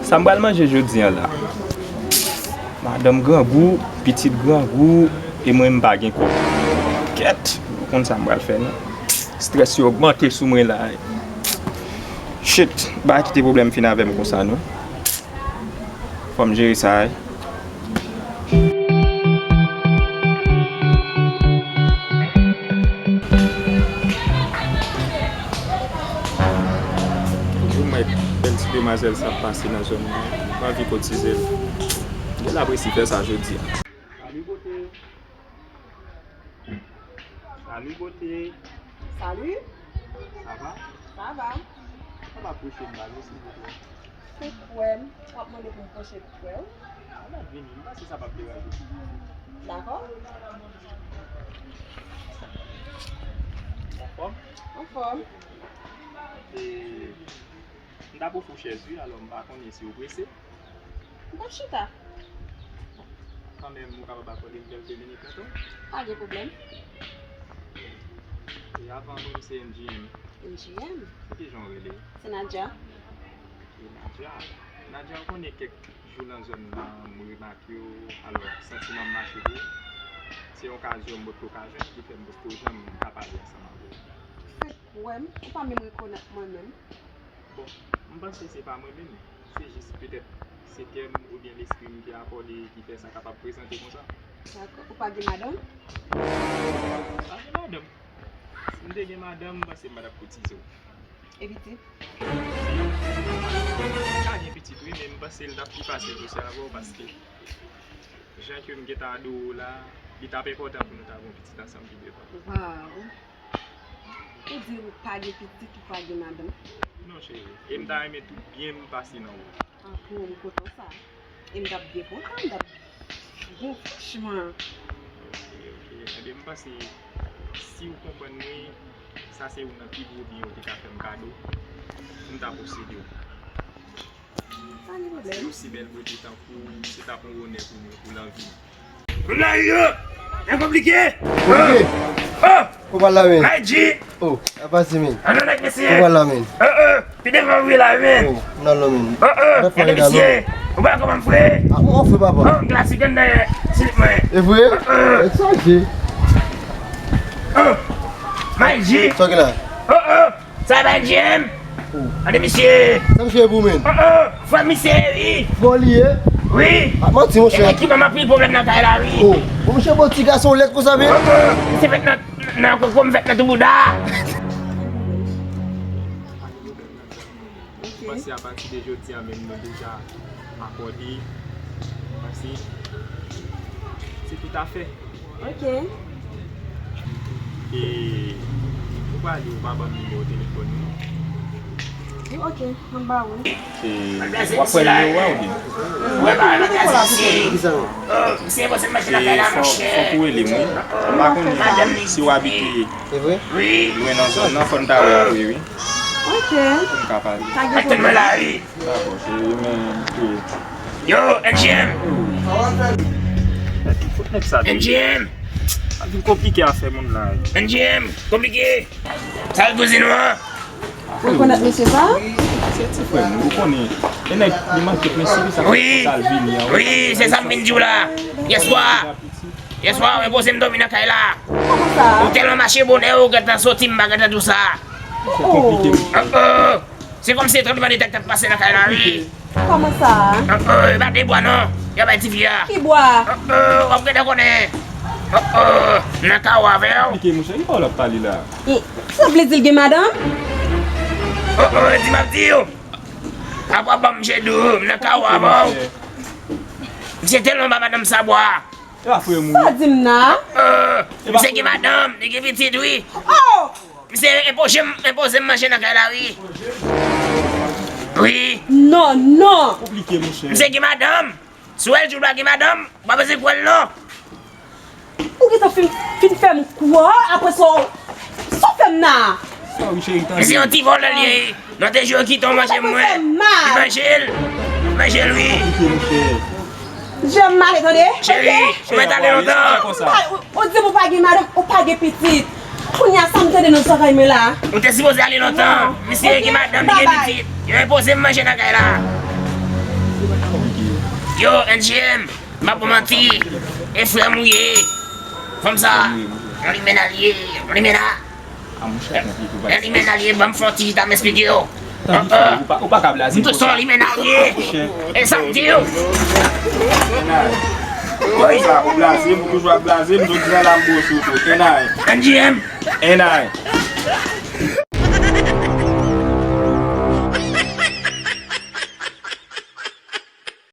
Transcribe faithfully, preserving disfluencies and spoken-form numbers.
Sa m pral manje jodi a la? Madanm grangou, pitit grangou, e mwen m pa gen kòb. Kèt, ou konn sa m pral fè non. Strès yo ogmante sou mwen la. Shit, m pa kite pwoblèm fin avè m konsa non. Fò m jere sa wi. Ou mèt bèl ti demwazèl sa ap pase nan zòn nan. M anvi kotize l. Gen l ap resi fè sa jodi a. Salut beauté. Salut beauté. Salut. Ça va? Ça va. Ou kapab pwoche m ba nou silvouplè? Fèk wè m. W ap mande pou m pwoche pou w. Ala vini, m panse sa p ap deranje. Dakò. Anfòm? Anfòm. E, m t ap ofri w chèz wi, alò m pa konnen si w prese. M p ap chita. Kanmenm, ou kapab akòde m kèlke minit nan tan? Pa gen pwoblèm. E avan, bon, se M G M. M G M? Kijan w rele? Se Nadia. E Nadia. Nadia, ou konnen kèk jou nan zòn nan, m remake w. Alò, santiman m mache pou ou. Se yon okazyon m potko ka jwenn ki fè m potko janm ka pale ansanm avè w. Fèk wè m, ou pa menm rekonèt mwen menm. Bon, m panse se pa mwen menm. Se jis petèt se kè m oubyen lespri m ki akòde ki fè sa kapab prezante konsa. Dakò. Ou pa gen madanm? M pa gen madanm. Si m te gen madanm, m panse m pa t ap kotize w. E pitit? M ka gen pitit wi, men m panse l t ap pi fasil pou se avè w paske jan ke m gentan di w la, li t ap enpòtan pou nou ta gen yon pitit ansanm pi devan. Waw! Ou di ou pa gen pitit, ou pa gen madanm? Non, cheri. E m ta renmen tout byen m pase nan ou. Anpil, m kontan sa. E m t ap byen kontan, m t ap, bon, franchman. Ok, ok. Ebyen, m panse, si w konprann mwen, sa se youn nan pi gwo byen ou te ka fè m kado. Si m ta posede w. Pa gen pwoblèm. Paske osi bèl bote tankou w, se t ap yon onè pou mwen, pou lanvi m. Moun lari yo! Byen konplike! Konplike! Oh! Kòman la, men? Mayi G! Oh, sa pase, men. An nou nèg mesye! Kòman la, men? Oh, oh! Pi devan wi la, men! Oh, m nan lò, men. Oh, oh! Gade mesye! Ou pa kòman m fre? Ah, mwen fre, papa. Oh, m klasik anndan silip mwen. E vre? Oh, oh! Nèg chaje. Oh! Mayi G! Sa w gen la? Oh, oh! Sa bay M G M? Oh. Gade misye. Sa misye ye pou men? Oh, oh, frè misye ye, wi. Frè li ye? Wi. Ah, manti, monchè. E ki ban m anpil pwoblèm nan kay la, wi. Oh, bon, monchè, bon, ti gason lèd konsa, men. Oh, oh, misye fèt nan, nan koko, m fèt nan tou bouda. Ok. M panse apati de jodi a menm, nou deja akòde. M panse se tout afè. Ok. E ou prale, ou pa ban m nimewo telefòn ou non? Wi, ok, m ap ba ou. E w ap pran nimewo a oubyen? Mwen pa nan kaz isi. E fò, fòk ou rele m wi. M pa konnen si w abite lwen nan zòn nan, fò n ta wè apre wi. Ok. Pou n ka pale. Pa gen pwoblèm. Dakò, cheri, men, eh. Yo, M G M! Ki fout nèg sa di? M G M! Sa vin konplike afè moun la. M G M, konplike! Sa l kouzin ou an? Ou rekonèt mesye sa? Se ti frè m, ou konnen. E nèg li manke prensip sa, wi, sa l vini an. Wi, se sa m vin di w la. Yèswa, yèswa, ou enpoze m dòmi nan kay la. Kòman sa? Ou tèlman mache bonè, ou gentan soti, m pa gentan di w sa. Se konplike, mesye. Oh, oh. Se kòmsi se tranblemanntè k t ap pase nan kay la, wi. Kòman sa? Oh, oh, yo pa de bwa non. Yo bay ti fi a. Ki bwa? Oh, oh, w ap gentan konnen. Oh, oh, nan kawo avè w. Konplike, monchè, ki pawòl w ap pale la? E, sa vle di l gen madanm? Oh, oh, di m ap di w. Apa w ap ban m je dou, m nan kawo avè w. Monchè. Misye tèlman ba madanm sa bwa. E pa frè m wi. Sa w di m nan? Oh, oh, misye gen madanm, li gen pitit, wi. Oh! Misye enpoze m, enpoze m manje nan kay la, wi. Wi. Non, non. Konplike, monchè. Misye gen madanm. Si w wè l di w pa gen madanm, ou pa bezwen kwè l, non. Ou gentan fin, fin fè m kwè, apre sa, w, sa w fè m nan? Sa wi, cheri, tande. Misye yon ti vòlè l ye. Non, te jwe kite w manje mwen. Li manje l. Li manje l, wi. Konplike, monchè. Jan m ale, tande. Cheri, ou mèt ale lontan. Ou pa, ou, ou di m ou pa gen madanm, ou pa gen pitit. Kounye a sa m tande nan zòrèy mwen la. Ou te sipoze ale lontan. Non. Misye gen madanm, li gen pitit. Yo enpoze m manje nan kay la. Yo, N J M, m ap manti. E frè m ou ye. Fanm sa, yon limenal ye, yon limena. Yon limenal ye, ban m fè yon ti chita m esplike yo. Ou pa ka blaze. M tou son limenal ye. E sa m di yo. Woy. Sa ou blaze m, ou toujou ap blaze m, jodi a la m bwose w tou. Enay. N J M. Enay.